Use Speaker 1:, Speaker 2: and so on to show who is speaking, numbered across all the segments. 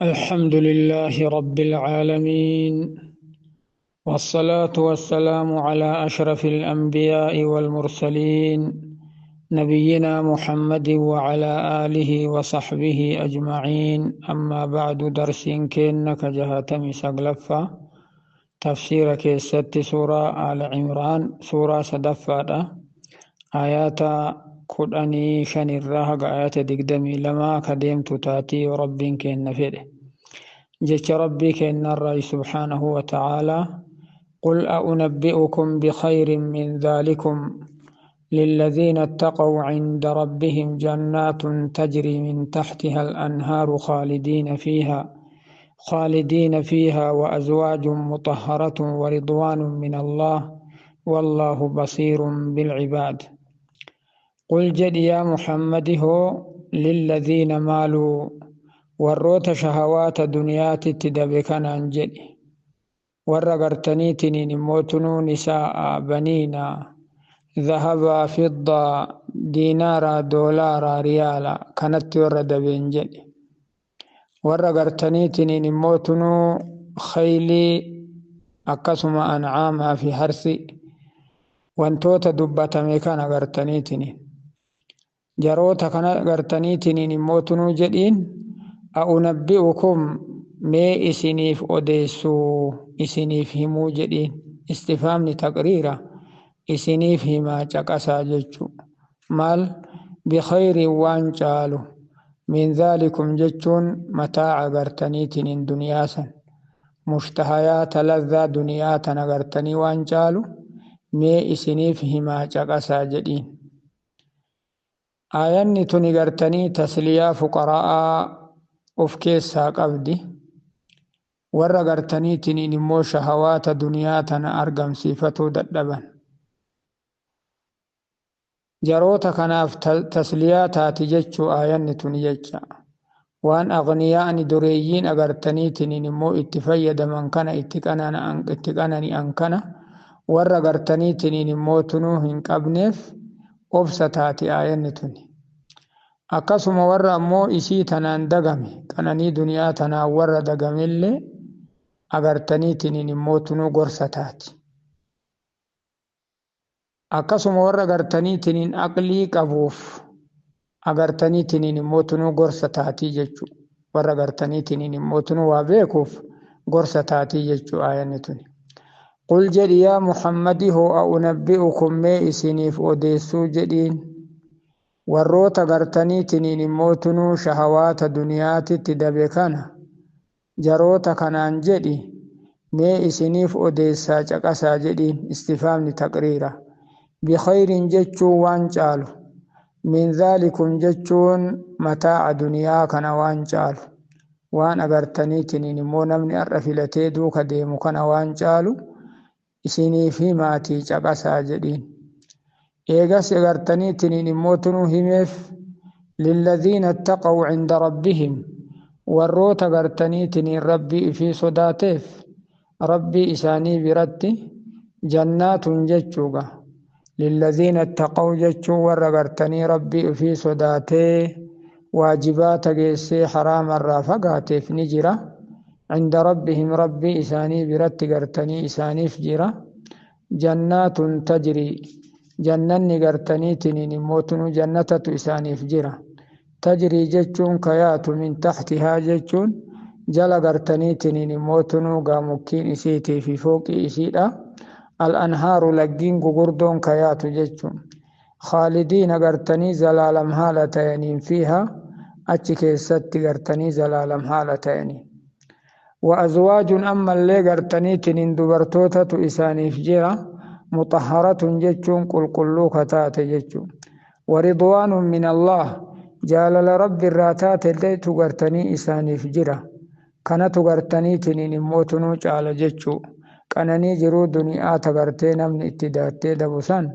Speaker 1: الحمد لله رب العالمين، والصلاة والسلام على أشرف الأنبياء والمرسلين، نبينا محمد وعلى آله وصحبه أجمعين. أما بعد، درس كأنك جهتم سقلفة تفسير كيست سورة آل عمران، سورة صدفة، آيات 15 irraa haga ayata 22 ka deemtu taatii rabbiin kenna fedhe. Jecha rabbii kennarraa سبحانه وتعالى: قل أأنبئكم بخير من ذلكم للذين اتقوا عند ربهم جنات تجري من تحتها الأنهار خالدين فيها وأزواج مطهرة ورضوان من الله والله بصير بالعباد. قل jedhi يا محمد هو للذين مالوا، warroota shahawaata duniyaatitti dabe kanaan jedhi. Warra gartaniitiniin immoo tunuu nisaa'a, baniina, dhahabaa, fiddaa, diinaaraa, doolaaraa, riyaala kanatti warra dabeen jedhi. Warra gartaniitiniin immoo tunuu khaylii, akkasuma ancaamaa fi harsi, wantoota dubbatame kana gartaniitiniin jaroota kana gartaniitiniin immoo tunuu jedhiin: أأنبئكم، mee isiniif odeessuu, isiniif himuu jedhiin. Istifaamni taqriira, isiniif himaa caqasaa jechu. Maal? بخير، waan caalu. من ذلكم jechuun mataaca gartaniitiniin duniyaa san, mushtahayaata ladhaa duniyaa tana gartanii waan caalu mee isiniif himaa caqasaa jedhiin. Aayanni tuni gartanii tasliyaa fuqaraa'aa of keessaa qabdi. Warra gartaniitiniin immoo shahawaata duniyaa tana argamsiifatuu dadhaban, jaroota kanaaf tasliyaa taati jechuu aayanni tuni jecha. Waan aghniyaa'ni, dureeyyiin agartaniitiniin immoo itti fayyadaman kana, itti qanani'an kana, warra gartaniitiniin immoo tunuu hin qabneef obsa taati aayanni tuni. Akkasuma warra ammoo isii tanaan dagame, qananii duniyaa tanaan warra dagamellee agartaniitiniin immoo tunuu gorsa taati. Akkasuma warra gartaniitiniin aqlii qabuuf agartaniitiniin immoo tunuu gorsa taatii jechuu. Warra gartaniitiniin immoo tunuu waa beekuuf gorsa taatii jechuu aayanni tuni. قل jedhi يا محمد hoo أأنبئكم، mee isiniif odeessuu jedhiin. Warroota gartaniitiniin immoo tunuu shahawaata duniyaatitti dabe kana, jaroota kanaan jedhi, mee isiniif odeessaa caqasaa jedhiin. Istifaamni taqriira. بخير jechuun waan caalu. من ذلكم jechuun mataaca duniyaa kana waan caalu, waan agartaniitiniin immoo namni har'a filatee duuka deemu kana waan caalu isiniif himaatii caqasaa jedhiin. Eegas agartaniitiniin immoo tunuu himeef. للذين اتقوا عند ربهم، warroota gartaniitiniin rabbii ifii sodaateef rabbii isaanii biratti جنات jechuuga. للذين اتقوا jechuun warra gartanii rabbii ifii sodaatee waajibaata geessee haraamarraa fagaateef ni jira. عند ربهم، rabbii isaanii biratti gartanii isaaniif jira. جنات تجري، jannanni gartaniitiniin immoo tunu jannatatu isaaniif jira. تجري jechuun kayaatu. من تحتها jechuun jala gartaniitiniin immoo tunuu gaamukkiin isiitii fi fooqii isiidha. الأنهار، laggiin gugurdoon kayaatu jechuun. خالدين gartanii zalaalam haala ta'aniin فيها, achi keessatti gartanii zalaalam haala ta'aniin. وأزواج، ammallee gartaniitiniin dubartootatu isaaniif jira. مطهرة jechuun qulqulluu kataate jechuun. ورضوان من الله، jaalala rabbi irraa taatelleetu gartanii isaaniif jira. Kanatu gartaniitiniin immoo tunuu caala jechuu qananii jiruu duniyaa tagartee namni itti daattee dabu san.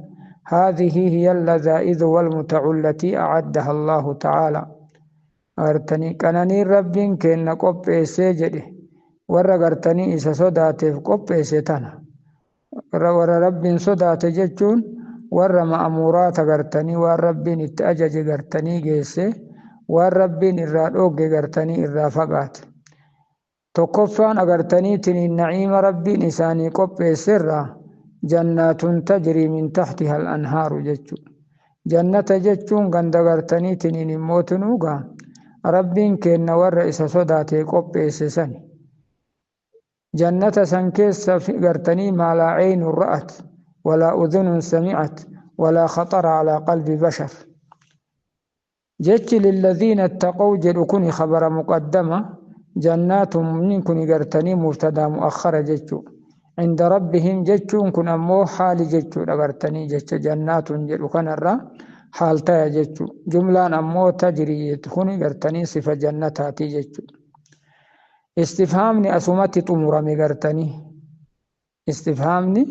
Speaker 1: هذه هي اللذائذ والمتع التي أعدها الله تعالى. Gartanii qananiin rabbiin kenna qopheessee jedhe warra gartanii isa sodaateef qopheesse tana. Warra rabbiin sodaate jechuun warra ma'amuuraata gartanii waan rabbiin itti ajaje gartanii geesse, waan rabbiin irraa dhoogge gartanii irraa fagaate. Tokkoffaan agartaniitiin naciima Rabbiin isaanii qopheesserraa jannaatun tajrii min taxtiha al-anhaaru jechuudha. Jannata jechuun ganda gartaniitiin immoo tunuugaa Rabbiin kenna warra isa sodaatee qopheesse sani. Jannata san keessa gartanii maa laa caynun ra'at walaa udhunun sami'at walaa khaxara calaa qalbi bashar. Jechi lilladhiina ittaqaw jedhu kuni khabara muqaddama, jannaatun min kuni gartanii mubtadaa mu'akhara jechuu. Cinda rabbihim jechuun kun ammoo haali jechuudha gartanii jecha jannaatun jedhu kanarra haal taya jechuu. Jumlaan ammoo tajrii kuni gartanii sifa jannataatii jechuu. Istifhaamni asumatti xumurame gartanii. Istifhaamni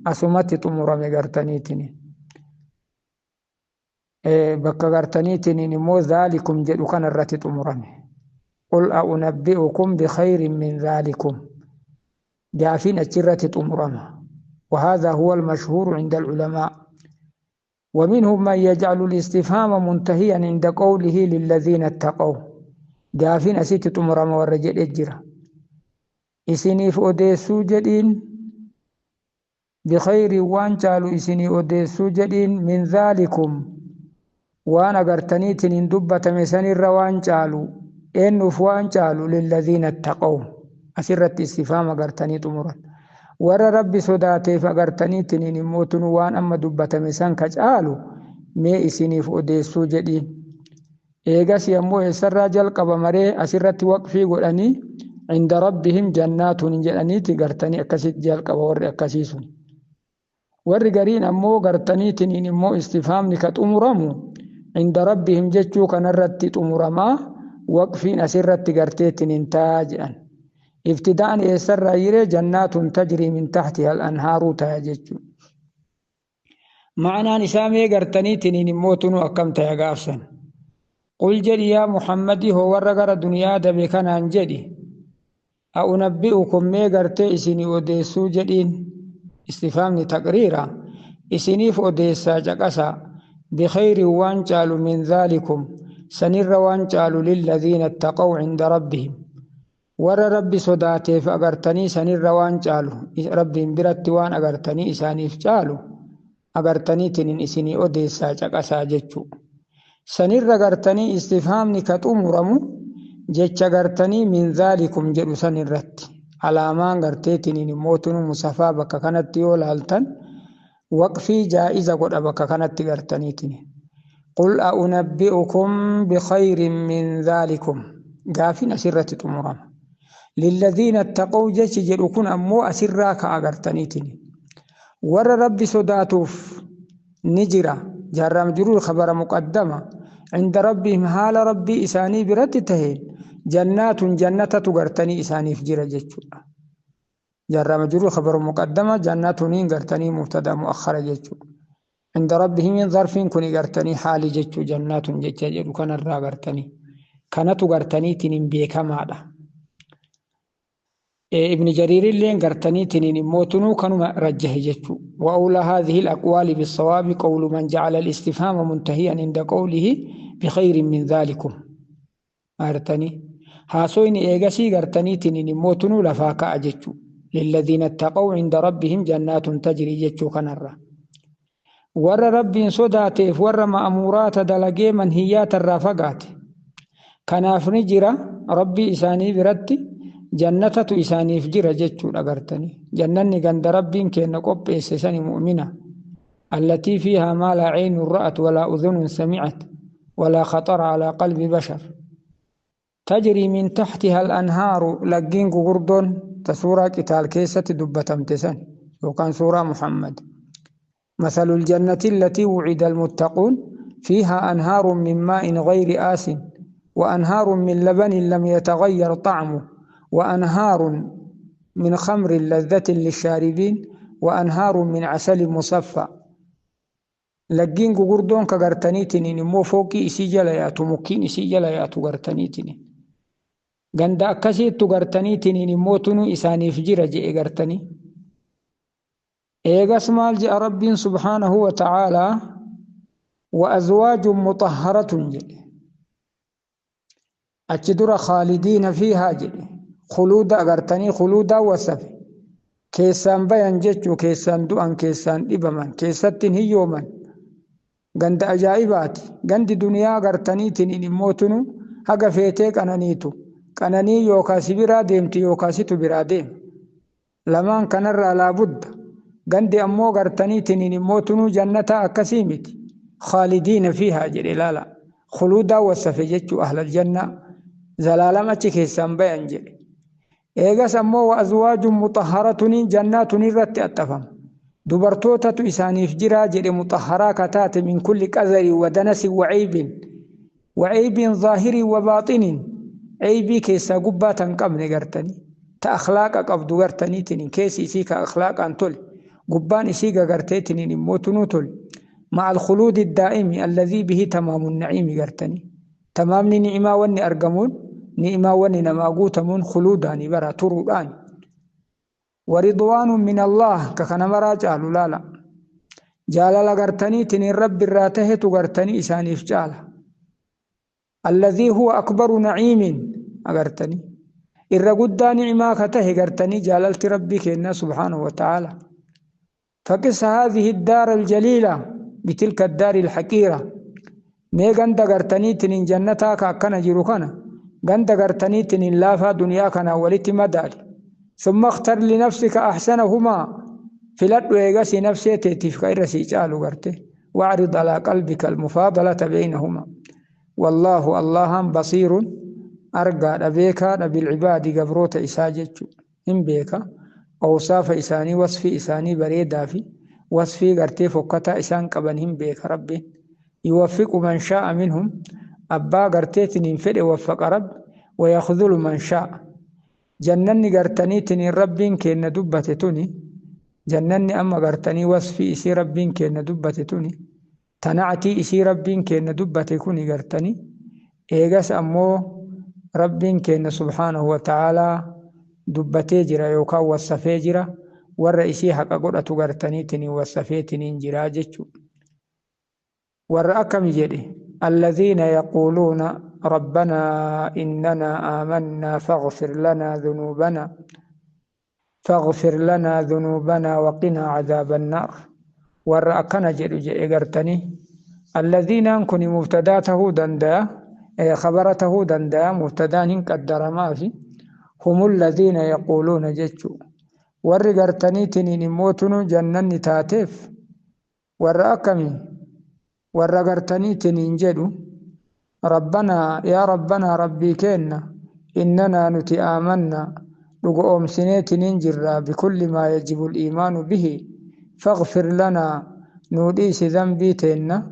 Speaker 1: asumatti xumurame gartaniitini. Bakka gartaniitiin immoo dhaalikum jedhu kanarratti xumurame. Qul a'unabbi'ukum bikhayrin min dhaalikum. Gaafiin achirratti xumurama. وهذا هو المشهور عند العلماء. ومنهم من يجعل الاستفهام منتهيا عند قوله للذين اتقوا. Gaafiin asitti xumurama warra jedhe jira. Isiniif odeessuu jedhiin, bikhayrin waan caalu isinii odeessuu jedhiin, min dhaalikum waan agartaniitiin hin dubbatame sanirra waan caalu. Eenyuuf waan caalu? Lilladhiina ittaqaw. Asirratti istifhaama agartanii xumuran. Warra Rabbi sodaateef agartaniitiin immoo tunu waan amma dubbatame san ka caalu mee isiniif odeessuu jedhiin. Eegas yommuu eessarraa jalqaba maree asirratti waqfii godhanii cinda rabbihim jannaatun jedhaniiti gartanii akkasitti jalqaba warri akkasii sun. Warri gariin ammoo gartaniitiin immoo istifhaamni ka xumuramu cinda rabbihim jechuu kanarratti xumuramaa, waqfiin asirratti garteettiin hin ta'a jedhan. Ibtidaan eessarraa yiree jannaatun tajrii min taxtiha al-anhaaruu ta'a jechuudha. Ma'anaan isaa mee gartaniitiin immoo tunu akkam ta'e gaafsan. Qul jedhi yaa Muhammadii hoo warra gara duniyaa dabe kanaan jedhi. A'unabbi'ukum mee gartee isinii odeessuu jedhiin. Istifhaamni taqriira. Isiniif odeessaa caqasaa. Bikhayrin waan caalu, min dhaalikum sanirra waan caalu, lilladhiina ittaqaw cinda rabbihim. Warra Rabbi sodaateef agartanii sanirra waan caalu, Rabbiin biratti waan agartanii isaaniif caalu agartaniitiin isinii odeessaa caqasaa jechuu. Sanirra gartanii istifhaamni ka xumuramu jecha gartanii min dhaalikum jedhu sanirratti. Alaamaan garteetiin immoo tunu musafaa bakka kanatti yoo laaltan waqfii jaa'iza godha bakka kanatti gartaniitiin. Qul a'unabbi'ukum bikhayrin min dhaalikum. Gaafiin asirratti xumurama. Lilladhiina ittaqaw jechi jedhu kun ammoo asirraa ka'a gartaniitiin. Warra Rabbi sodaatuuf ni jira. Jaarraam jiruu khabara muqaddama. Cinda rabbihim haala Rabbii isaanii biratti taheen jannaatun jannatatu gartanii isaaniif jira jechuudha. Jaarraam jiruu khabara muqaddama, jannaatuniin gartanii mubtada mu'akhara jechuudha. Cinda rabbihim zarfiin kun gartanii haali jechuu jannaatun jecha jedhu kanarraa gartanii. Kanatu gartaniitiin hin beekamaadha. Ibn Jariir illeen gartaniitiin immoo tunuu kanuma rajjahe jechuu. وأولى هذه الأقوال بالصواب قول من جعل الاستفهام منتهيا عند قوله بخير من ذلكم. Artanii haasoyni eegasii gartaniitiin immoo tunuu lafaa ka'a jechuu. للذين اتقوا عند ربهم جنات تجري jechuu kanarra. Warra Rabbiin sodaateef, warra ma'amuuraata dalagee manhiyyaata irraa fagaate. Kanaaf ni jira Rabbii isaanii biratti jannatatu isaaniif jira jechuudha gartanii. Jannanni ganda Rabbiin kenna qopheesse sani mu'mina. التي فيها ما لا عين رأت ولا أذن سمعت ولا خطر على قلب بشر. تجري من تحتها الأنهار laggeen gugurdoon ta suuraa qitaal keessatti dubbatamte san yookaan suuraa Muhammad. مثل الجنة التي وعد المتقون فيها أنهار من ماء غير آس وأنهار من لبن لم يتغير طعمه وأنهار من خمر لذة للشاربين وأنهار من عسل مصفى. Laggeen gugurdoon ka gartaniitiin immoo fooqii isii jala yaatu, mukkiin isii jala yaatu gartaniitiin. Ganda akkasiittu gartaniitiin immoo tunu isaaniif jira je'e gartanii. Eegas maal je'a Rabbiin subhaanahu wa ta'aalaa? وأزواج مطهرة jedhe. Achi dura خالدين فيها jedhe. Khuluuda agartanii khuluudaa wasafe. Keessaan bayan jechuu, keessaan du'an, keessaan dhibaman, keessattiin hiyyooman. Ganda ajaa'ibaati. Gandi duniyaa agartaniitiin immoo tunu haga feetee qananiitu. Qananii yookaa si biraa deemti yookaa situ biraa deema. Lamaan kanarraa laabudda. Gandi ammoo gartaniitiin immoo tunuu jannataa akkasii miti. Khaalidiina fiihaa jedhe laala. Khuluudaa wasafe jechuu ahlal jannaa. Zalaalam achi keessaan bayan jedhe. Eegas ammoo wa'azwaajun muxahharatuniin jannaatun irratti axxafama. Dubartootatu isaaniif jiraa jedhe, muxahharaa kataate, min kulli qazarin wa danasin wa ceybin wa ceybin zaahirin wa baaxinin, ceybii keessaa gubbaa tan qabne gartanii, ta akhlaaqa qabdu gartaniitinin, keessi isii ka akhlaaqaan tole, gubbaan isii gagarteetinin immoo tunuu tole. مع الخلود الدائم الذي به تمام النعيم. Gartanii tamaamni ni'imaa wanni argamuun, ni'imaa wanni namaa guutamuun khuluudaani, bara turuudhaani. ورضوان من الله ككنا مرا جالو لالا جالala gartaniitiin rabbi irraa tahetu gartanii isaaniif caala. الذي هو أكبر نعيم agartanii irra guddaa ni'imaa ka tahe gartanii jaalalti rabbii kenna سبحانه وتعالى. فقس هذه الدار الجليلة بتلك الدار الحقيرة. Mee ganda gartaniitiin jannataa ka akkana jiru kana ganda gartaniitiin laafaa duniyaa kana walitti madaali. ثم اختر لنفسك أحسنهما, filadhu eegasii nafsee teetiif ka irra sii caalu garte. واعرض على قلبك المفاضلة بينهما. والله اللهان بصير argaadha, beekaadha, بالعباد gabroota isaa jechu hin beeka. Awsaafa isaanii, wasfii isaanii bareedaa fi wasfii gartee fokkataa isaan qaban hin beeka rabbiin. يوفق من شاء منهم, abbaa garteetiin fedhe waffaqa rabbi, ويخذل من شاء. Jannanni gartaniitiin rabbiin kenna dubbate tuni, jannanni amma gartanii wasfii isii rabbiin kenna dubbate tuni, tanactii isii rabbiin kenna dubbate kuni gartanii, eegas ammoo rabbiin kenna سبحانه وتعالى dubbatee jira yookaan wassafee jira, warra isii haqa godhatu gartaniitiin wassafeetiniin jira jechuudha. Warra akkami jedhe? الذين يقولون ربنا إننا آمنا فاغفر لنا ذنوبنا فاغفر لنا ذنوبنا وقنا عذاب النار. Warra akkana jedhu jedhe gartanii. الذين kun mubtadaa tahuu danda'a, khabara tahuu danda'a, mubtadaan hin qaddaramaa fi هم الذين يقولون jechuu. Warri gartaniitiniin immoo tunu jannanni taateef warra akkamii? Warra gartaniitiniin jedhu: ربنا يا ربنا rabbii keenna, إننا nuti آمنا dhuga oomsineetiniin jirra, بكل ما يجب الإيمان به, فاغفر لنا nuu dhiisi dhanbii teenna,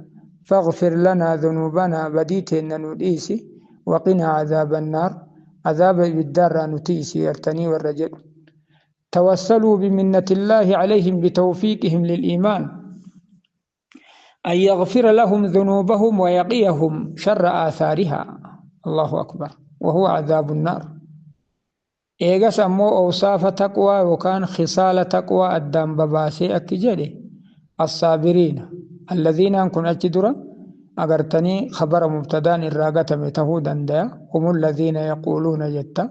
Speaker 1: فاغفر لنا ذنوبنا badii teenna nuu dhiisi, وقنا عذاب النار عذاب ibiddaarraa nu tiisi gartanii warra jedhu. توسلوا بمنة الله عليهم بتوفيقهم للإيمان أن يغفر لهم ذنوبهم ويقيهم شر آثارها. الله أكبر، وهو عذاب النار. Eegas ammoo awsaafa taqwaa yookaan khisaala taqwaa addaan babaasee akki jedhe: الصابرين. الذين kun achi dura agartanii khabara mubtadaan irraa gatame tahuu danda'a, هم الذين يقولون jetta,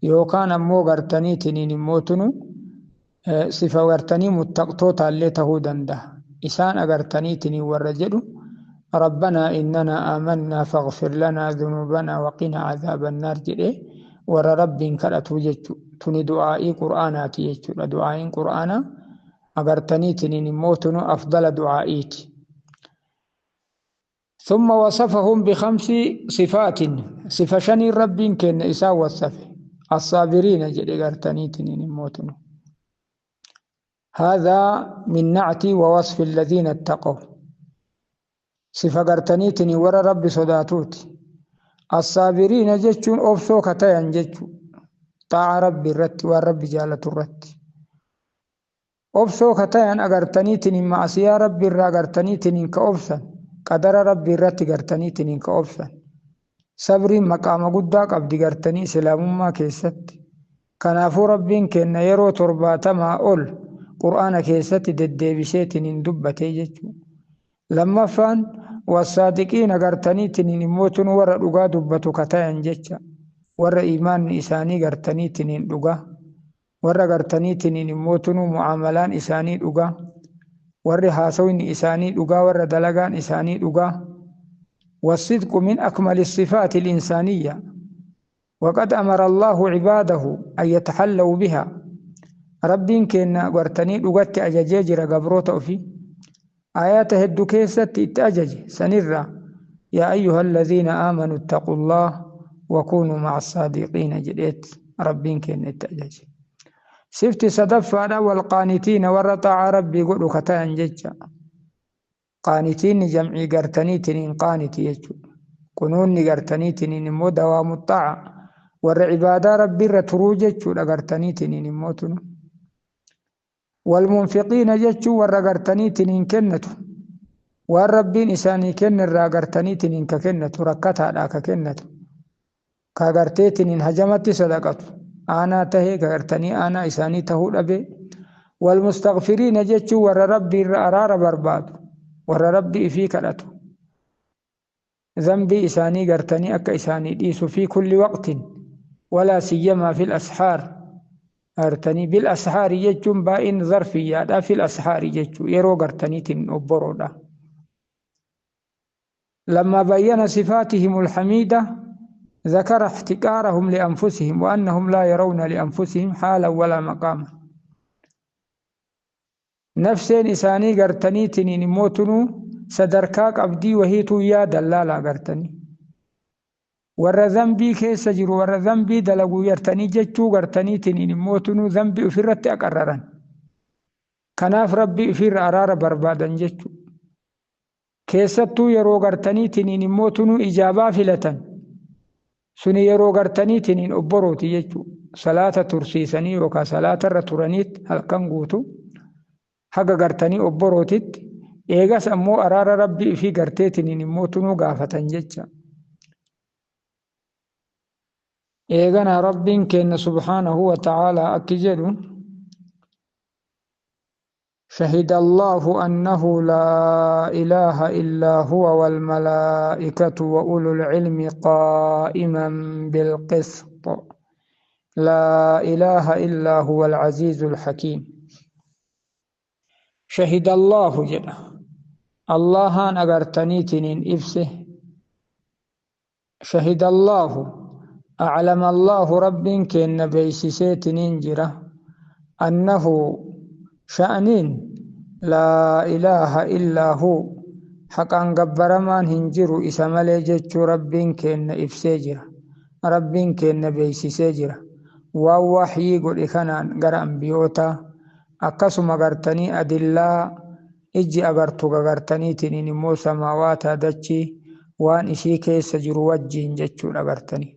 Speaker 1: yookaan ammoo gartanii tiniin immoo tunu sifa gartanii muttaqtootaallee tahuu danda'a. Isaan agartanii tiniin warra jedhu: ربنا إننا آمنا فاغفر لنا ذنوبنا وقنا عذاب النار jedhe, warra rabbiin kadhatu jechu. Tuni du'aa'ii qur'aanaati jechuudha. Du'aa'iin qur'aanaa agartanii tiniin immoo tunu afdala du'aa'iiti. ثم وصفهم بخمس صفات. صفة شني ربين كن إسا وصفه الصابرين jedhe gartanii tiniin immoo tunu. هذا من نعت ووصف الذين اتقوا. صفة gartaniitiin warra rabbi sodaatuuti. الصابرين jechuun obsoo katayan jechu, xaa'a rabbi irratti, waan rabbi jaalatu irratti obsoo katayan agartaniitiin, ma'asiyaa rabbi irraa agartaniitiin ka obsan, qadara rabbi irratti gartaniitiin ka obsan. Sabriin maqaama guddaa qabdi gartanii islaamummaa keessatti. Kanaafuu rabbiin kenna yeroo 70 ol qur'aana keessatti deddeebiseetiin dubbatee jechuudha. Lammaffaan والصادقين agartaniitiin immoo tun warra dhugaa dubbatu katayan jecha. Warra iimaanni isaanii gartaniitiniin dhugaa, warra gartaniitiniin immoo tunuu mu'aamalaan isaanii dhugaa, warri haasawni isaanii dhugaa, warra dalagaan isaanii dhugaa. والصدق من أكمل الصفات الإنسانية، وقد أمر الله عباده أن يتحلوا بها. ربين كنا غرتني دغت أجاجي قبروت في آيات هدو كيست اتأجج سنرى يا أيها الذين آمنوا اتقوا الله وكونوا مع الصادقين جديت ربين كنا اتأجج. سفت صدفة والقانتين ورطاع ربي قلوا كتان ججا. قانتين جمعي قرتني تنين قانتي يجو كنوني قرتني تنين مو دوام الطاعة ور عبادة ربي رتروج يجو قرتني تنين موتن. والمنفقين جتشو ور قرتني تنين كنتو والربين إساني كن الرا قرتني تنين ككنتو ركتها لا ككنتو كقرتي تنين هجمت صدقتو أنا تهي كقرتني أنا إساني تهول أبي. والمستغفرين جتشو ور ربي أرار برباد ور ربي في كلتو ذنبي إساني قرتني أك إساني ديس في كل وقت ولا سيما في الأسحار. أرتني بالأسحار يجون بائن ظرفية لا في الأسحار يجو يرو قرتني تن أبرودا. لما بين صفاتهم الحميدة ذكر احتقارهم لأنفسهم وأنهم لا يرون لأنفسهم حالا ولا مقاما. نفسين إساني قرتني تنين موتنو سدركاك أبدي وهيتو يا دلالا قرتني warra zambii keessa jiru warra zambii dalagu yartanii jechuu gartaniitiin immootunuu zambii ofirratti aqarraran. Kanaaf rabbii ofirra araara barbaadan jechuu. Keessattuu yeroo gartaniitiin immootunuu ijaabaa filatan suni yeroo gartaniitiin obborooti jechuu. Salaata tursiisanii yookaan salaatarra turaniit halkan guutu haga gartanii obborootitti eegas ammoo araara rabbii ofii garteetiin immootunuu gaafatan jecha. إيغانا ربين كن سبحانه وتعالى أكجل شهد الله أنه لا إله إلا هو والملائكة وأولو العلم قائما بالقسط لا إله إلا هو العزيز الحكيم. شهد الله جل الله أن أغرتني تنين إفسه. شهد الله أعلم الله رب كن بيسيسيت ننجرة أنه شأنين لا إله إلا هو حقا قبرمان هنجر إسمالي جتش رب كن إفسيجرة رب كن بيسيسيجرة ووحي قل إخنان قرأ بيوتا أقسم قرتني أدلا إجي أغرتو قرتني تنين مو سماوات دتشي وان إشي كيس جرو وجين جتشو أغرتني.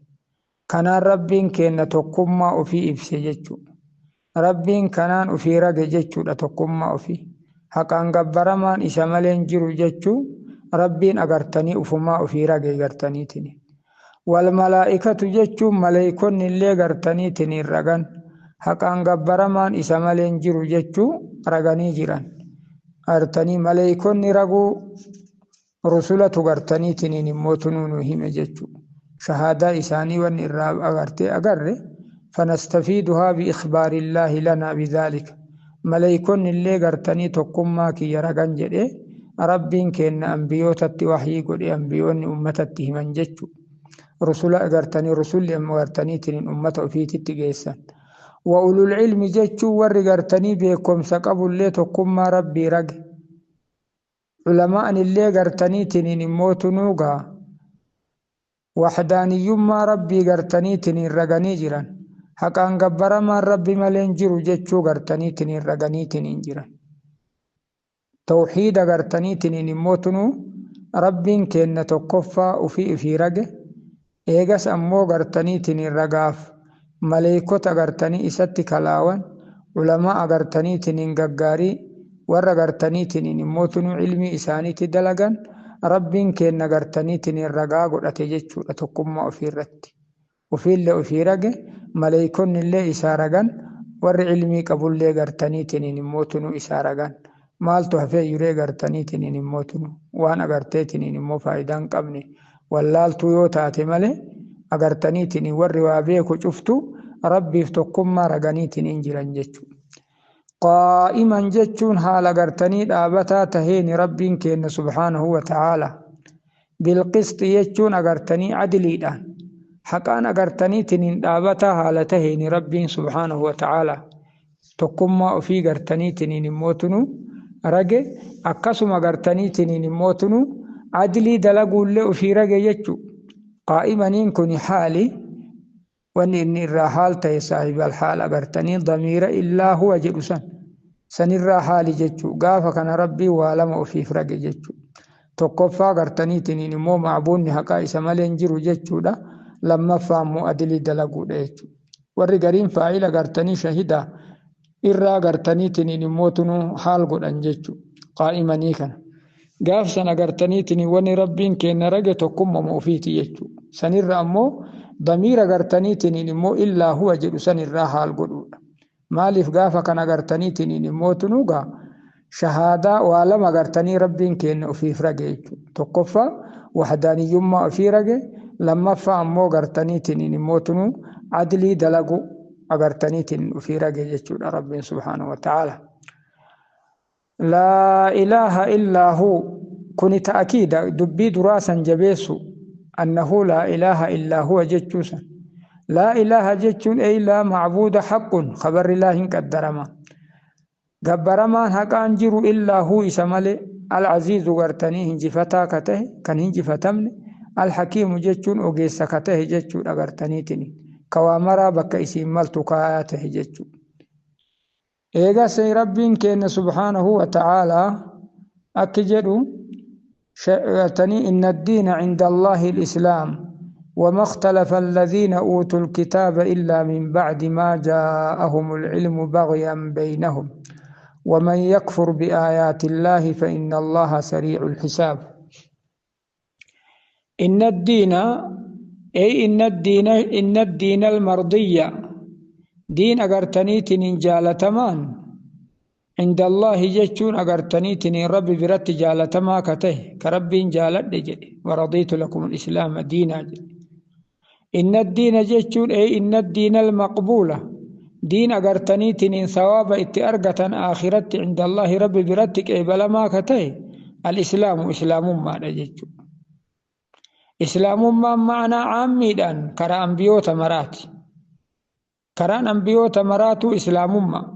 Speaker 1: Kanaan rabbiin kenna tokkummaa ofii ibse jechuudha. Rabbiin kanaan ofii rage jechuudha tokkummaa ofii. Haqaan gabbaramaan isa malee hin jiru jechuu rabbiin agartanii ufumaa ofii rage gartaniitiin. Wal malaa'ikatu jechuun maleeykonni illee gartaniitiin ragan. Haqaan gabbaramaan isa malee hin jiru jechuu raganii jiran. Agartanii maleeykonni raguu rusulatu gartaniitiin immoo tunuu nu hime jechuudha. شهادة إساني وإن أغرتي أغر فنستفيدها بإخبار الله لنا بذلك. ملائكون اللي غرتني تقوم كي يرغن جدي ربين كأن أنبيوتت وحي قل أنبيون أمتته من جتشو رسول أغرتني رسول أم غرتني تنين أمة في تتجيسا. وأولو العلم جتشو ور غرتني بكم سقبوا اللي تقوم ربي رج علماء اللي غرتني تنين موت نوغا وحداني ما ربي غرتني تنين رغني جيران حقان غبرما ربي ملين جيرو جچو غرتني تنين رغني تنين جيران توحيد غرتني تنين موتنو ربين كن تكفا وفي في رغ ايغس امو غرتني تنين رغاف ملائكه غرتني است كلاوان علماء غرتني تنين غغاري ور غرتني تنين موتنو علمي اساني تدلغان ربين كن غرتني تنين رغا غدته جچودا tokkummaa ofii irratti ofiillee ofii rage maleeykonni illee isaa ragan warri ilmii qabullee gartanii tiniin immoo tunuu isaa ragan maaltu hafee yuree gartanii tiniin immoo tunu waan agartee tiniin immoo faayidaa hin qabne wallaaltuu yoo taate malee Agartaniitiin warri waa beeku cuftu Rabbiif tokkummaa raganiitiin jiran jechuudha. Qaa'iman jechuun haala gartanii dhaabataa taheeni Rabbiin keenya subhaanahu wa ta'aala. Bilqisxi jechuun agartanii adiliidhaan haqaan agartaniitiin dhaabataa haala taheeni Rabbiin subhaanahu wa ta'aala. Tokkummaa ofii gartaniitiin immoo tunu rage, akkasuma gartaniitiin immoo tunu adilii dalaguullee ofii rage jechuudha. Qaa'imaniin kun haali wanni inni irraa haal ta'e saahibal haal agartanii damiira illaa huwa jedhu san sanirraa haali jechuu. Gaafa kana Rabbii waa lama ofiif rage jechuu. Tokkoffaa gartaniitiin immoo macbuunni haqaa isa malee hin jiru jechuudha. Lammaffaa immoo adilii dalaguudha jechuudha. Warri gariin faa'ila gartanii shahidaa irraa gartaniitiin immoo tunuu haal godhan jechuudha. Qaa'imanii kana. Gaaf sana gartaniitiin wanni Rabbiin kenna rage tokkummaa ofiiti jechuudha. Sanirra ammoo damiira gartaniitiin immoo illaa huwa jedhu sanirraa haal godhuudha. Maaliif gaafa kana gartaniitiin immoo tunuugaa shahaadaa waa lama gartanii Rabbiin kenna ofiif rage jechuudha. Tokkoffaa wahdaaniyyummaa ofii rage, lammaffaa ammoo gartaniitiin immoo tunuu adlii dalagu agartaniitiin ofii rage jechuudha Rabbiin subhaanahu wa ta'aala. Laa ilaaha illaa huu kuni ta'kiida dubbii duraa san jabeessu, annahu laa ilaaha illaa huwa jechuu san. Laa ilaaha jechuun ey laa macbuuda haqqun, khabarri laa hin qaddarama. Gabbaramaan haqaan jiru illaa huu isa malee. Alcaziizu gartanii hinjifataa ka tahe, kan hinjifatamne. Alhakiimu jechuun ogeessa ka tahe jechuudha, gartaniitiin ka waa maraa bakka isiin maltu kaayaa tahe jechuudha. Eegas Rabbiin keenya subhaanahu wa ta'aalaa akki jedhu gartanii: inna addiina cinda Allaahi al-islaam وما اختلف الذين أوتوا الكتاب إلا من بعد ما جاءهم العلم بغيا بينهم ومن يكفر بآيات الله فإن الله سريع الحساب. إن الدين أي إن الدين، إن الدين المرضي، دين أغرتنيتن جالتمان، عند الله جتشون أغرتنيتن ربي برت جالتما كته كرب جالت ورضيت لكم الإسلام دينا جي. إن الدين جتشون أي إن الدين المقبولة، دين أغرتنيتن ثواب اتأرقة آخرت عند الله ربي برتك أي بلما كته الإسلام إسلام ما جتشون. إسلام ما معنى عاميدان كرا أنبيوت مراتي، karaan ambiyoota maraatu islaamummaa.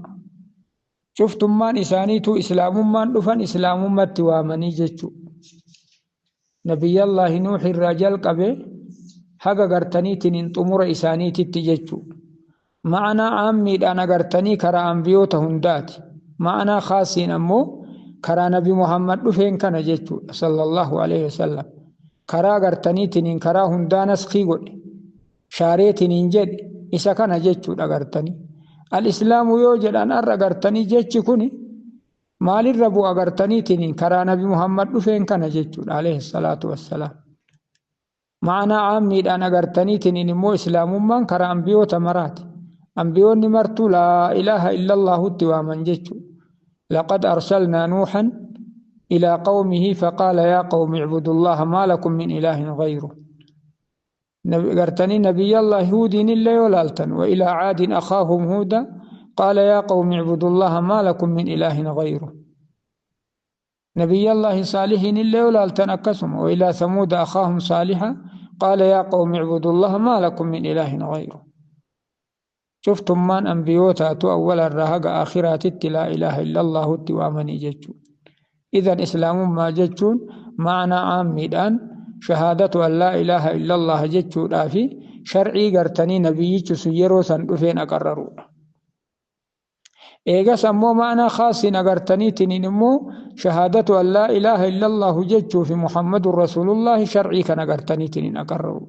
Speaker 1: Cuftummaan isaaniitu islaamummaan dhufan, islaamummatti waamanii jechuudha. Nabiyyallaahi Nuux irraa jalqabe haga gartaniitiin xumura isaaniititti jechuudha. Ma'anaa aammiidhaan agartanii karaa ambiyoota hundaati. Ma'anaa khaasiin ammoo karaa Nabi Muhammad dhufeen kana jechuudha sallallahu alaihi wasallam. Karaa gartaniitiin karaa hundaa naskii godhe shaareetiin jedhe isa kana jechuudha gartanii. Al-islaamu yoo jedhan har'a gartanii jechi kuni maalirra bu'a? Gartaniitiin karaa Nabi Muhammad dhufeen kana jechuudha alayhi salaatu wassalaam. Ma'anaa aammiidhaan agartaniitiin immoo islaamummaan karaa ambiyoota maraati. Ambiyoonni martuu laa ilaaha illallaahutti waaman jechuudha. لقد أرسلنا نوحا إلى قومه فقال يا قوم اعبدوا الله ما لكم من إله غيره. قرتني نبي الله هود إلا يولالتن وإلى عاد أخاهم هودا قال يا قوم اعبدوا الله ما لكم من إله غيره. نبي الله صالح إلا يولالتن أكسم وإلى ثمود أخاهم صالحا قال يا قوم اعبدوا الله ما لكم من إله غيره. شفتم من أنبيوتا أول الرهق آخرات لا إله إلا الله وامني جتشو. إذا إسلام ما جتشون معنى عام الآن شهادة أن لا إله إلا الله جتشو في شرعي قرتني نبي سيرو سندفين أقرروا. إيغا سمو معنى خاص أقرتني تنينمو شهادة أن لا إله إلا الله جتشو في محمد رسول الله شرعي كان أقرتني تنين أقرروا.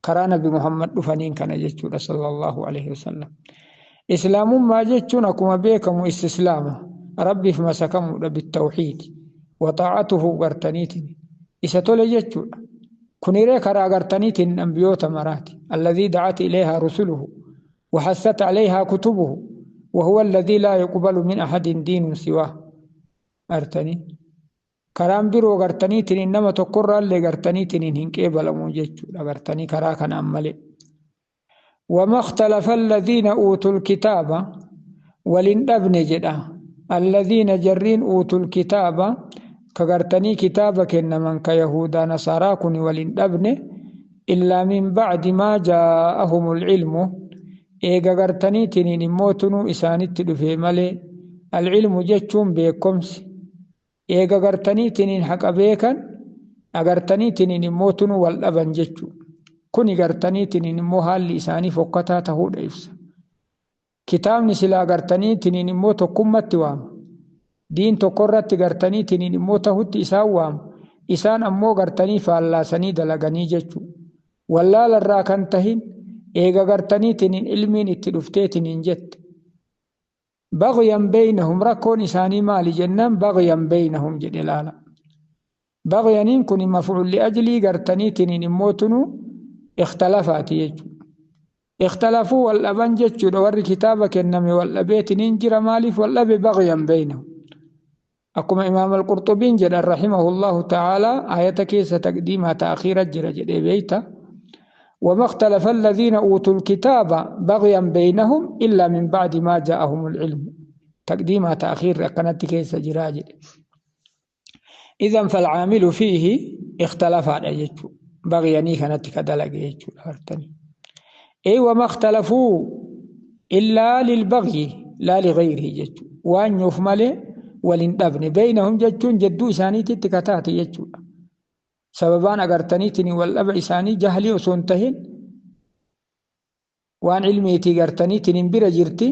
Speaker 1: كرانا بمحمد دفنين كان جتشو صلى الله عليه وسلم. إسلام ما جتشون أكما بيكم استسلام ربي فما سكموا بالتوحيد وطاعته قرتنيتن إسا تولي جتشو كنيري كرا قرتنيتن أنبيوت مراتي الذي دعت إليها رسله وحثت عليها كتبه وهو الذي لا يقبل من أحد دين سواه. أرتني Karaan biroo gartaniitiin nama tokkorraallee gartaniitiin hin qeebalamu jechuudha gartanii karaa kanaan malee. وما اختلف الذين أوتوا الكتاب ولن أبن جدا الذين جرين أوتوا الكتاب كغرتني كتابك إنما كيهودا نصارى كن ولن أبن إلا من بعد ما جاءهم العلم إيغا غرتني تنين موتنو إسانت دفي مالي العلم جتشون بيكمس إيغا غرتني تنين حق بيكا أغرتني تنين موتنو والأبن جتشو كوني غرتني تنين مو حال إساني فقطا تهود إفسا kitaabni silaa gartanii tiniin immoo tokkummatti waama. Diin tokkorratti gartanii tiniin immoo tahutti isaan waama. Isaan ammoo gartanii faallaasanii dalaganii jechuudha. Wallaalarraa kan tahin eega gartanii tiniin ilmiin itti dhuftee tiniin jette. Baghyan beeynahum rakkoon isaanii maali jennaan baghyan beeynahum jedhe laala. Baghyaniin kun maf'uul li'ajlii gartanii tiniin immoo tunuu ikhtalafaati jechuudha. اختلفوا والأبن جتشو ور كتابة كنمي والأبيت ننجر مالف والأبي بغيا بينهم أكما إمام القرطبين جل رحمه الله تعالى آية كيس تقديمها تأخير الجر جل بيتا وما اختلف الذين أوتوا الكتاب بغيا بينهم إلا من بعد ما جاءهم العلم تقديمها تأخير كانت كيس جراجل إذا فالعامل فيه اختلف على يجو بغيا كانت كدلق يجو أي وما اختلفوا إلا للبغي لا لغيره جتو وأن يفمل ولندبن بينهم جتون جدو إساني تتكتات جتو سببان أغرتنيتني والأب إساني جهلي وسنتهن وأن علمي تغرتنيتني برجرتي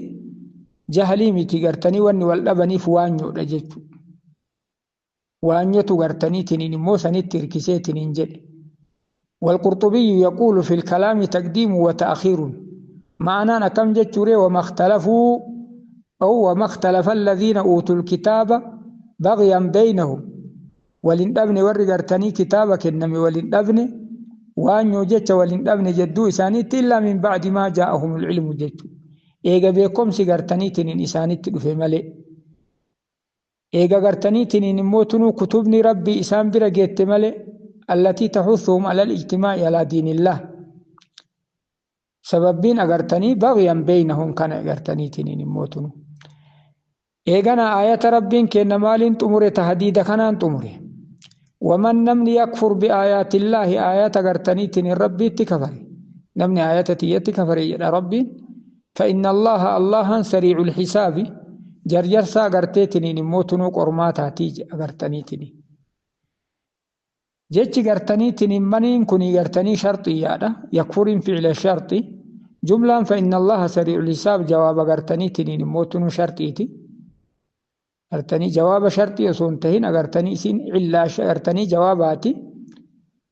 Speaker 1: جهلي متغرتني وأن والأبني فوان جتو وأن يتغرتنيتني موسى تركسيتني جد والقرطبي يقول في الكلام تقديم وتأخير معنى كم جتوري وما اختلفوا أو وما اختلف الذين أوتوا الكتاب بغيا بينهم ولن ورقرتني كتابك إنمي ولن أبن وأن يجت ولن أبن جدو إسانيت إلا من بعد ما جاءهم العلم جدو إيغا بيكم سيغرتني تنين إسانيت في ملئ إيغا غرتني تنين موتنو كتبني ربي إسان برقيت ملئ التي تحثهم على الاجتماع على دين الله سببين أغرتني بغيا بينهم كان أغرتني تنين موتنو إيغانا آية ربين كأن مال تمر تهديد كان تمر ومن نمني يكفر بآيات الله آيات أغرتني تنين ربي تكفر نمني آيات تيتي كفر يا ربي فإن الله الله سريع الحساب جرجر سا أغرتي تنين موتنو قرماتا تيج أغرتني تنين جتش قرتني تنمنين كوني قرتني شرطي يكفر فعل الشرط جملة فإن الله سريع الحساب جواب قرتني تنين موتن شرطيتي قرتني جواب شرطي سنتهن قرتني سين إلا قرتني جواباتي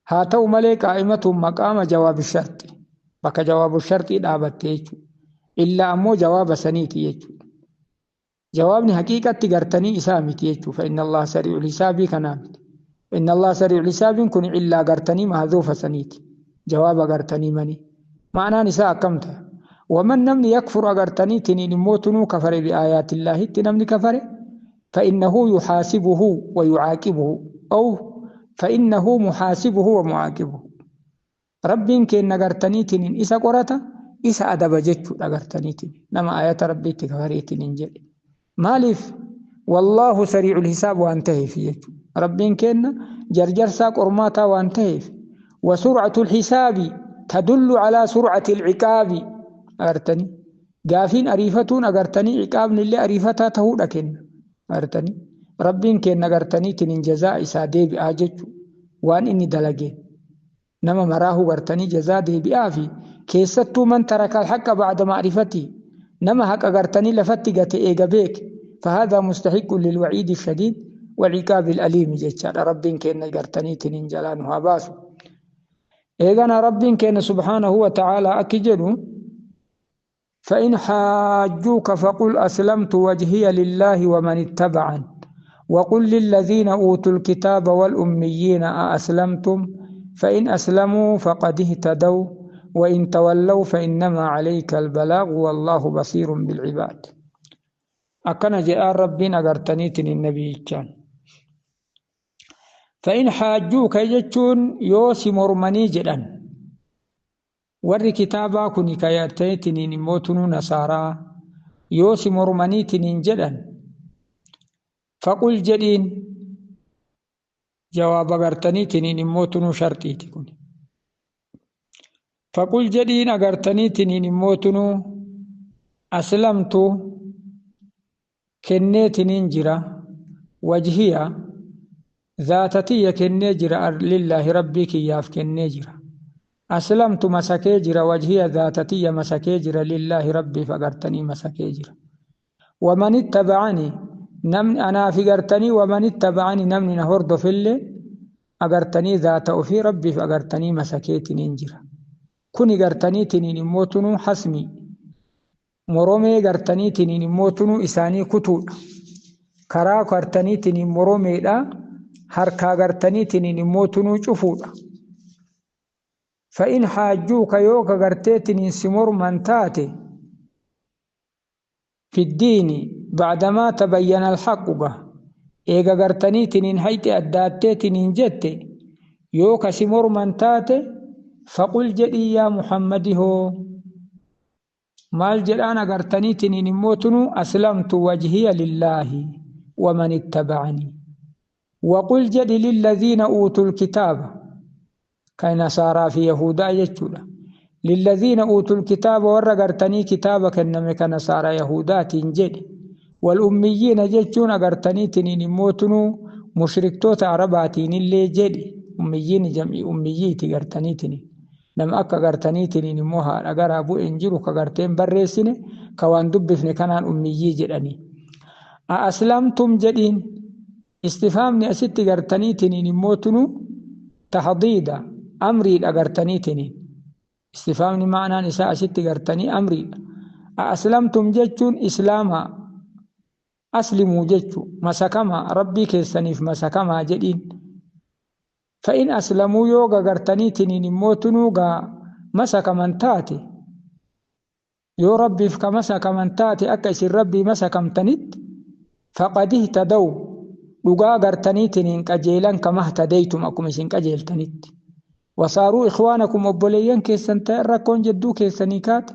Speaker 1: هاتو ملك قائمة مقام جواب الشرط بك جواب الشرط دابتيچ إلا أمو جواب سنيتي جوابني حقيقة قرتني إسامتي فإن الله سريع الحساب كنامت إن الله سريع الحساب كن إلا قرتني محذوف سنيت جواب قرتني مني معنى نساء كمت ومن نمني يكفر أغرتني تنين موتنو كفر بآيات الله تنمني كفر فإنه يحاسبه ويعاقبه أو فإنه محاسبه ومعاقبه رب كن أغرتني تنين إسا قرأت إسا أدب جتشو أغرتني تنين نما آيات ربي تكفري تنين جل مالف والله سريع الحساب وانتهي فيه ربين كن جرجر ساق أرماتا وانتهي وسرعة الحساب تدل على سرعة العقاب أغرتني قافين أريفتون أغرتني عقاب للي أريفتا تهودكن أغرتني ربين كن أغرتني تنين جزاء إسا ديب آجج وان إني دلقين نما مراه أغرتني جزاء ديب آفي كيستو من ترك الحق بعد معرفتي نما حق أغرتني لفتقت إيقا بيك فهذا مستحق للوعيد الشديد والعقاب الأليم جتشار ربين كأن قرتني تنين جلانها باسو إيغانا ربين كأن سبحانه وتعالى أكجلو فإن حاجوك فقل أسلمت وجهي لله ومن اتبعن وقل للذين أوتوا الكتاب والأميين أأسلمتم فإن أسلموا فقد اهتدوا وإن تولوا فإنما عليك البلاغ والله بصير بالعباد أكن جاء ربنا قرتنيتني النبي كان. Fa'in haajjuuka jechuun yoo si mormanii jedhan, warri kitaabaa kun kayartaniitiniin immoo tunuu nasaaraa yoo si mormaniitiniin jedhan, faqul jedhiin, jawaaba gartaniitiniin immoo tunuu sharxiiti kun. Faqul jedhiin agartaniitiniin immoo tunuu aslamtu kenneetiniin jira, wajhiya zaatatiyya kennee jira, lillaahi rabbii kiyyaaf kennee jira. Aslamtu masakee jira, wajhiya zaatatiyya masakee jira, lillaahi rabbiif agartanii masakee jira. Waman ittaba'ani namni anaafi gartanii, waman ittaba'ani namni na hordofillee agartanii zaata ofii rabbiif agartanii masakeetiniin jira. Kuni gartaniitiniin immoo tunuu hasmi moromee gartaniitiniin immoo tunuu isaanii kutuudha. Karaa gartaniitiniin moromeedha, harkaa gartaniitiniin immoo tunuu cufuudha. Fa'in haajjuuka yoo ka garteetiniin si morman taate, fiddiini bacdamaa tabayyana alhaqu ga eega gartaniitiniin hayxi addaatteetiniin jette yoo ka si morman taate, faqul jedhii yaa Muhammadi hoo maal jedhaan agartaniitiniin immoo tunuu aslamtu wajhiya lillaahi waman ittabacanii. Waqul jedhi lilladhiina uutul kitaaba, kan nasaaraa fi yahudaa jechuudha. Lilladhiina uutul kitaaba, warra gartanii kitaaba kenname kan nasaaraa yahudaatiin jedhi. Wal ummiyyiina jechuun agartaniitiniin immoo tunuu mushriktoota arabaatiin illee jedhi. Ummiyyiin jam'ii ummiyyiiti gartaniitiniin. Nama akka gartaniitiniin immoo haadha garaa bu'e hin jiru ka garteen barreessine ka waan dubbifne kanaan ummiyyii jedhanii. A aslamtum jedhiin, istifaamni asitti gartaniitiniin immoo tunuu tahdiida amriidha gartaniitiniin. Istifaamni ma'anaan isaa asitti gartanii amriidha. A aslamtum jechuun islaamaa aslimuu jechu masakamaa rabbii keessaniif masakamaa jedhiin. Fa'in aslamuu yoo gagartaniitiniin immoo tunuu gaa masakaman taate, yoo rabbiif ka masakaman taate akka isin rabbii masakamtanitti, faqad ihtadaw dhugaa gartaniitiniin qajeelan, kama ihtadaytum akkuma isin qajeeltanitti. Wasaaruu ikhwaanakum obboleeyyan keessan ta'e rakkoon jedduu keessanii kaate.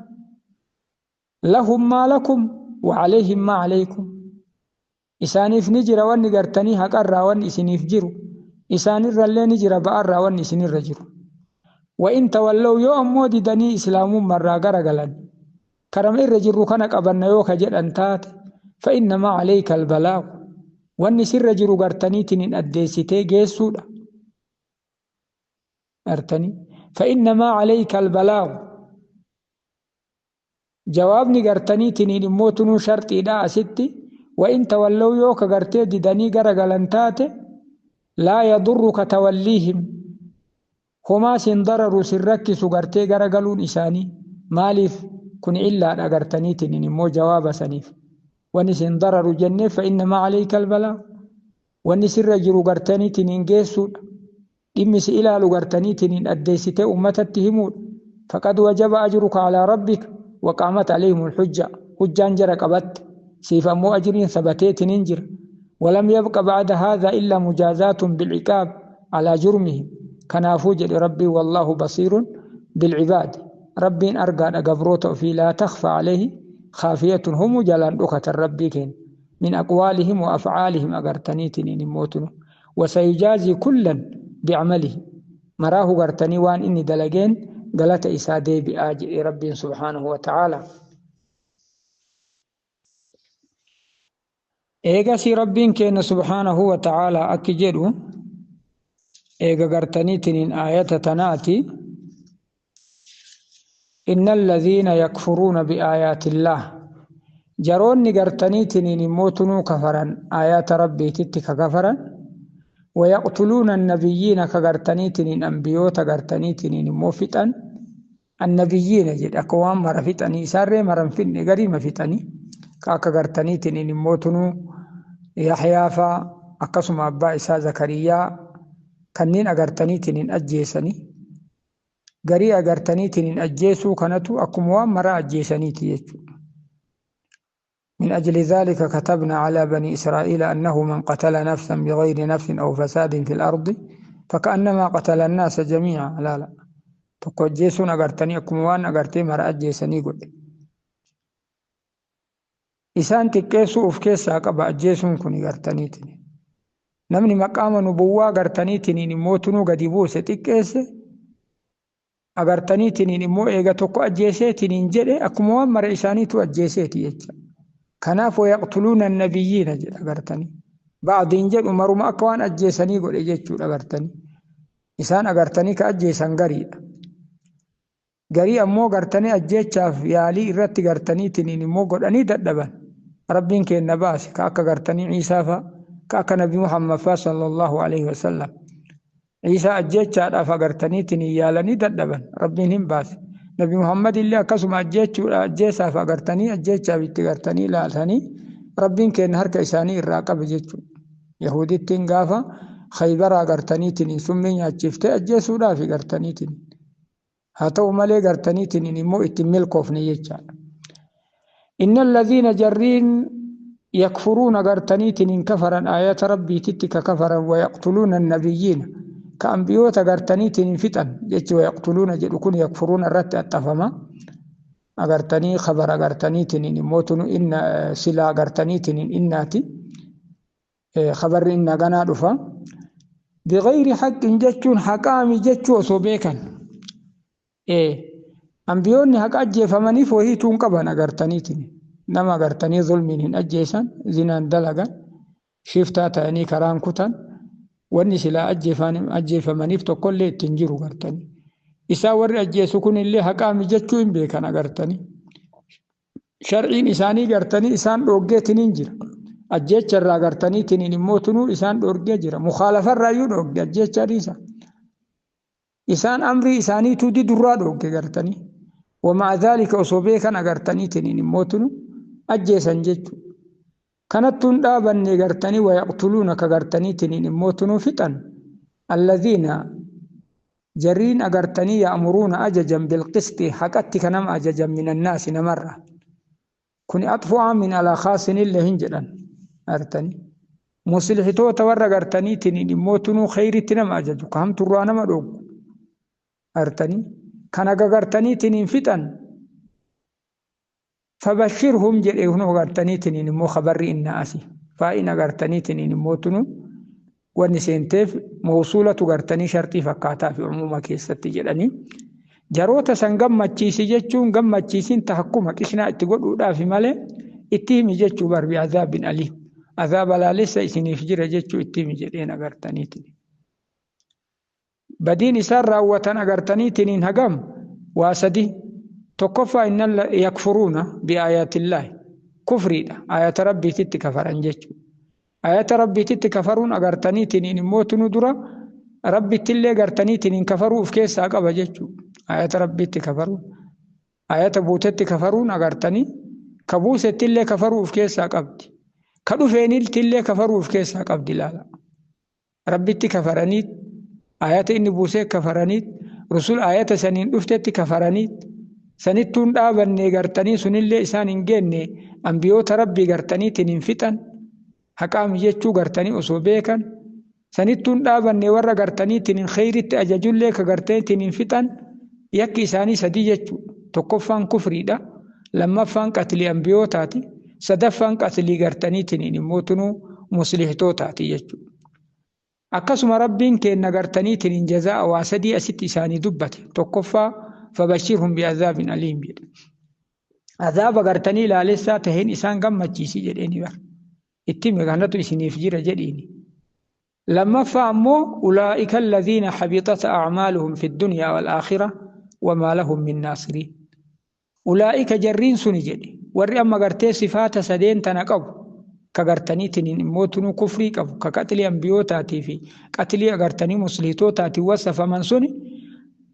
Speaker 1: Lahum maa lakum wa alayhim maa alaykum. Isaaniif ni jira wanni gartanii haqarraa wanni isiniif jiru, isaanirrallee ni jira ba'arraa wanni isinirra jiru. Wa in tawallaw yoo ammoo didanii islaamummarraa garagalan, karama irra jirru kana qabanna yoo ka jedhan taate, fa innamaa alayka albalaagu wanni sirra jiru gartaniitiin addeessitee geessuudha. Gartanii fa innamaa alayka albalaagu jawaabni gartaniitiniin immoo tunuu sharxiidha asitti. Wa in tawallaw yoo ka gartee didanii garagalan taate, laa yadurruka tawalliihim homaa sin dararu sin rakkisu gartee garagaluun isaanii. Maaliif kun illaadha gartaniitiniin immoo jawaaba saniif wanni sin dararu jenneef, fa innamaa alayka albalaa wanni sirra jiru gartaniitiniin geessuudha, dhimmi si ilaalu gartaniitiniin addeessitee ummatatti himuudha. Faqad wajaba ajruka alaa rabbika waqaamat alayhim alhujja hujjaan jara qabatte, siif ammoo ajriin sabateetiniin jira. Walam yabqa ba'da haadha illa mujaazaatun bilciqaab alaa jurmihim. Kanaafuu jedhe rabbiin wallaahu basiirun bilcibaadi rabbiin argaadha gabroota ofii, laa takfa alayhi khaafiyatun humuu jalaan dhokatan rabbii keenya min aqwaalihim wa afcaalihim agartaniitiniin immootunu. Wasayujaazii kullan bicamalihi maraahu gartanii waan inni dalageen galata isaa deebi'aa jedhe rabbiin subhaanahu wa ta'aalaa. Eegasii rabbiin keenya subhaanahu wa ta'aalaa akki jedhu eega gartaniitiniin aayata tanaati: inna alladhiina yakfuruuna biaayaatillaah jaroonni gartaniitiniin immoo tunuu kafaran aayaata rabbiititti ka kafaran, wayaqtuluuna annabiyyiina ka gartaniitiniin ambiyoota gartaniitiniin immoo fixan. Annabiyyiina jedhe akka waan mara fixanii, isaarree maran finne, gariima fixanii ka akka gartaniitiniin immoo tunuu Yaxyaa faa akkasuma abbaa isaa Zakariyaa kanneen agartaniitiniin ajjeesanii, garii agartaniitiniin ajjeesuu kanatu akkuma waan maraa ajjeesaniiti jechuudha. من أجل ذلك كتبنا على بني إسرائيل أنه من قتل نفسا بغير نفس أو فساد في الأرض فكأنما قتل الناس جميعا. لا لا، tokko ajjeesuun agartanii akkuma waan agartee mara ajjeesanii godhe. Isaan xiqqeessuu of keessaa qaba ajjeesuun kun gartaniitiin. Namni maqaama nubuwwaa gartaniitiin immoo tunuu gadi buuse xiqqeesse agartaniitiin immoo eega tokko ajjeeseetiin jedhe akkuma waan mara isaaniitu ajjeeseeti jecha. Kanaaf wayaqtuluuna nabiyyiina jedha agartanii. Ba'diin jedhu maruma akka waan ajjeesanii godhe jechuudha agartanii. Isaan agartanii ka ajjeesan gariidha. Garii ammoo gartanii ajjeechaaf yaalii irratti gartaniitiin immoo godhanii dadhaban. Rabbiin kenna baase ka akka gartanii Ciisaa fa'a, ka akka Nabi Muhammad fa'a sallallahu alaihi wasallam. Ciisaa ajjeechaadhaaf agartaniitiin yaalanii dadhaban. Rabbiin hin baase. Nabi Muhammad illee akkasuma ajjeechuudha ajjeesaaf agartanii ajjeechaaf itti gartanii ilaalanii Rabbiin kenna harka isaanii irraa qabe jechuudha. Yahudittiin gaafa Khaybaraa gartaniitiin summii nyaachiftee ajjeesuudhaaf gartaniitiin. Haa ta'u malee gartaniitiin immoo ittiin milkoofne jechaadha. Inna alladhiina jarriin yakfuruuna gartaniitiin kafaran aayata rabbiititti ka kafaran wayaqtuluuna nabiyyiina ka ambiyoota gartaniitiin fixan jechi wayaqtuluuna jedhu kun yakfuruuna irratti axxafama. Agartanii khabara gartaniitiin immoo tunu inna silaa gartaniitiin innaati. Khabarri inna ganaa dhufa. Bigayri haqqin jechuun haqaami jechuu osoo beekan. Ambiyoonni haqa ajjeefamaniif wahiituu hin qaban agartaniitiin. Nama agartanii zulmiin hin ajjeesan, zinaan dalagan, shiftaa ta'anii karaan kutan, wanni silaa ajjeefamaniif tokkollee ittiin jiru agartanii. Isaan warri ajjeesu kunillee haqaami jechuu hin beekan agartanii. Shar'iin isaanii gartanii isaan dhooggeetiin hin jira. Ajjeecha irraa gartaniitiin immoo tunuu isaan dhoorgee jira. Mukaalafarraayyuu dhoogge ajjeecha dhiisa. Isaan amrii isaaniitu didurraa dhoogge gartanii. Wamaa dhaalika osoo beekan agartaniitiin immoo tunu ajjeesan jechuudha. Kanattuun dhaabanne gartanii wayaqtuluuna ka gartaniitiin immoo tunuu fixan. Alladhiina jarriin agartanii ya'muruuna ajajan bilqisti haqatti ka nama ajajan minannaasi namarra. Kuni axfu aamin alaa khaasinillee hin jedhan agartanii. Muslihitoota warra agartaniitiin immoo tunuu khayritti nama ajaju ka hamturraa nama dhooggu agartanii. Kana gagartaniitiin hin fixan. Fabashirhum jedhe kun agartaniitiin immoo khabarri inna asi. Faa'in agartaniitiin immoo tunu wanni seenteef mawsuulatu gartanii sharxii fakkaataa fi uumama keessatti jedhanii. Jaroota san gammachiisi jechuun gammachiisiin tahakkuma qishnaa itti godhuudhaaf malee itti himi jechuu barbi azaabin aliim. Azaaba laalessa isiniif jira jechuu itti himi jedheen agartaniitiin. Badiin isaan raawwatan agartaniitiin hagam waa sadi. Tokkoffaa innan yakfuruuna biaayatillaahi. Kufriidha. Ayata rabbiititti kafaran jechuudha. Ayata rabbiititti kafaruun agartaniitiin immoo tunu dura rabbittillee gartaniitiin kafaruu of keessaa qaba jechuudha. Ayata rabbiitti kafaruun. Ayata buutetti kafaruun agartanii ka buusettillee kafaruu of keessaa qabdi. Ka dhufeeniltillee kafaruu of keessaa qabdi ilaala. Rabbitti kafaraniit ayata inni buusee kafaraniit rusul ayata saniin dhuftetti kafaraniit sanittuun dhaabanne gartanii sunillee isaan hin geenne ambiyoota rabbii gartaniitiin hin fixan haqaami jechuu gartanii osoo beekan sanittuun dhaabanne warra gartaniitiin hin kheyritti ajajullee ka gartaniitiin hin fixan yakki isaanii sadii jechuudha. Tokkoffaan kufriidha. Lammaffaan qatlii ambiyootaati. Sadaffaan qatlii gartaniitiin immoo tunuu muslihtootaati jechuudha. Akkasuma rabbiin kenna gartaniitiin jazaa'a waa sadii asitti isaanii dubbate. Tokkoffaa fabashirhum bi'azaabin aliim jedhe. Azaaba gartanii ilaalessaa taheen isaan gammachiisi jedheeni bara. Itti hime kanatu isiniif jira jedhiini. Lammaffaa ammoo ulaa'ika alladhiina habitat a'maaluhum fi dunyaa wal aakhira wamaa lahum min naasiriin. Ulaa'ika jarriin suni jedhe. Warri amma gartee sifaata sadeen tana qabu. Ka gartaniitiin immoo tunuu kufrii qabu. Ka qatlii ambiyootaatii fi qatlii agartanii musliitootaatiin wasafaman suni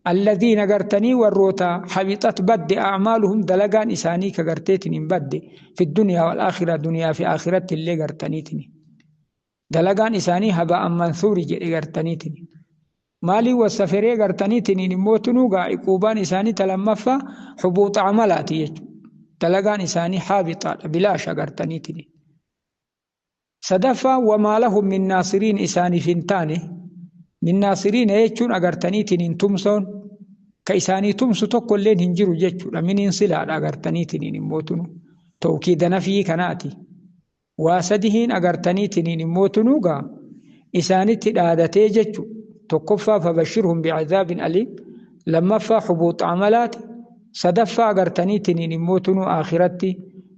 Speaker 1: alladhiina gartanii warroota habixat badde a'maaluhum dalagaan isaanii ka garteetiin hin badde fi dunyaa wal aakhira duniyaa fi aakhiratti illee gartaniitiin. Dalagaan isaanii haba'an mansuuri jedhe gartaniitiin. Maaliin wasaferee gartaniitiin immoo tunuu gaa iquubaan isaanii talammaffaa hubuuxa amalaati jechuudha. Dalagaan isaanii haabixaadha, bilaasha gartaniitiin. Sadaffaa, wamaa lahum min naasiriin, isaaniif hin taane. Min naasiriin jechuun agartaniitiin hin tumsoon ka isaanii tumsu tokko illeen hin jiru jechuudha. Miniin silaadha agartaniitiin immootunu tawkiida nafii kanaati. Waa sadihiin agartaniitiin immootunuu gaa isaanitti dhaadatee jechu. Tokkoffaa, fabashirhum bicazaabin aliim. Lammaffaa, hubuuxa amalaati. Sadaffaa, agartaniitiin immootunuu akhiratti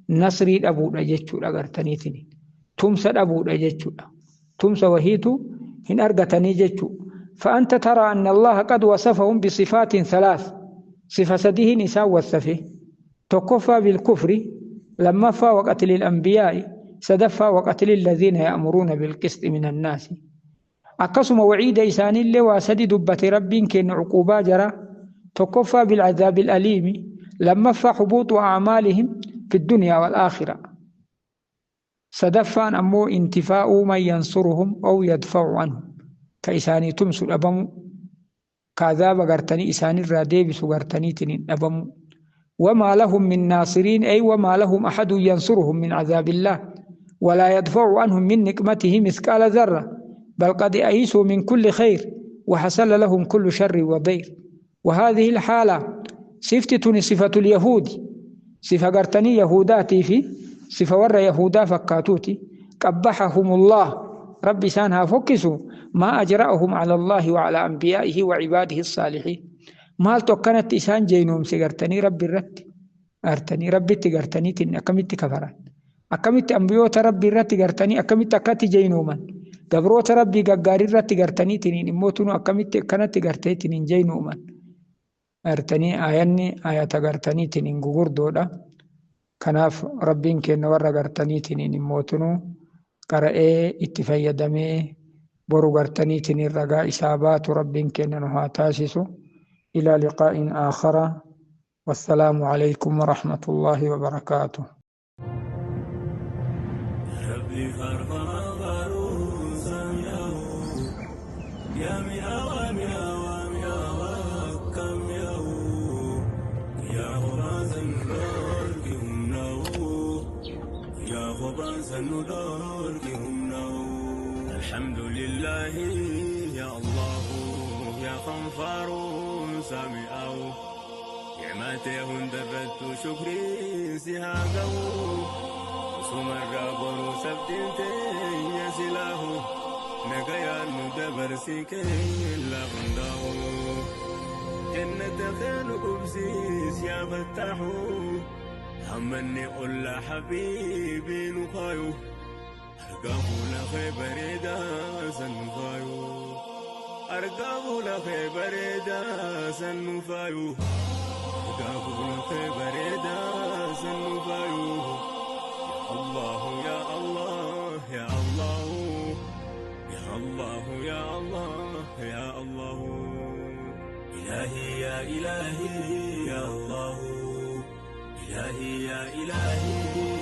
Speaker 1: nasrii dhabuudha jechuudha, agartaniitiin tumsa dhabuudha jechuudha. Tumsa wahiitu hin argatanii jechuu. فأنت ترى أن الله قد وصفهم بصفات ثلاث، صفة سديهن إسان وصفه. tokkoffaa بالكفر، lammaffaa وقتل الأنبياء، sadaffaa وقتل الذين يأمرون بالقسط من الناس. Akkasuma waciida isaanillee waa sadi dubbate Rabbiin kenna cuquubaa jara. Tokkoffaa بالعذاب الأليم، lammaffaa حبوط أعمالهم في الدنيا والآخرة، sadaffaan ammoo انتفاء من ينصرهم أو يدفع عنهم، ka isaanii tumsu dhabamu, ka azaaba gartanii isaanirraa deebisu gartaniitiin dhabamu. وما لهم من ناصرين، أي وما لهم أحد ينصرهم من عذاب الله ولا يدفع عنهم من نقمته مثقال ذرة، بل قد أيسوا من كل خير وحصل لهم كل شر وضير. وهذه الحالة، صفتي صفة اليهود، صفة gartanii يهوداتي في صفة ور يهودا فكاتوتي. قبحهم الله، ربي إسان haa fokkisu. ما أجرأهم على الله وعلى أنبيائه وعباده الصالحين. Maaltu akkanatti isaan jeynoomse gartanii Rabbi irratti, gartanii Rabbitti gartaniitiin akkamitti kafaran, akkamitti ambiyoota Rabbi irratti gartanii akkamitti akkatti jeynooman, gabroota Rabbii gaggaarii irratti gartaniitiin immoo tunu akkamitti akkanatti garteetiin jeynooman gartanii? Ayanni ayata gartaniitiin gugurdoodha. Kanaaf Rabbiin kenna warra gartaniitiin immoo tunu qara'ee itti fayyadamee boru gartaniitiin ragaa isaa baatu Rabbiin kenna nu haa taasisu. إلى لقاء آخر، والسلام عليكم ورحمة الله وبركاته.
Speaker 2: ربي فرفر يا مئة مئة ومئة كم يا خباز النور يا خباز النور. الحمد لله يا الله يا خنفار سامئو نعمته درت شكري سهاقو سمر برو سبتنتي يا سلاه نقيا ندبر سيكي لا غنداو جنة خير قبسيس يا فتاحو همني قل حبيبي نخايو أرقاه لخي بريدا سنفايو، أرقاه لخي بريدا سنفايو، أرقاه لخي بريدا سنفايو. يا الله يا الله يا الله يا الله يا الله يا الله، إلهي يا إلهي يا الله، إلهي يا إلهي.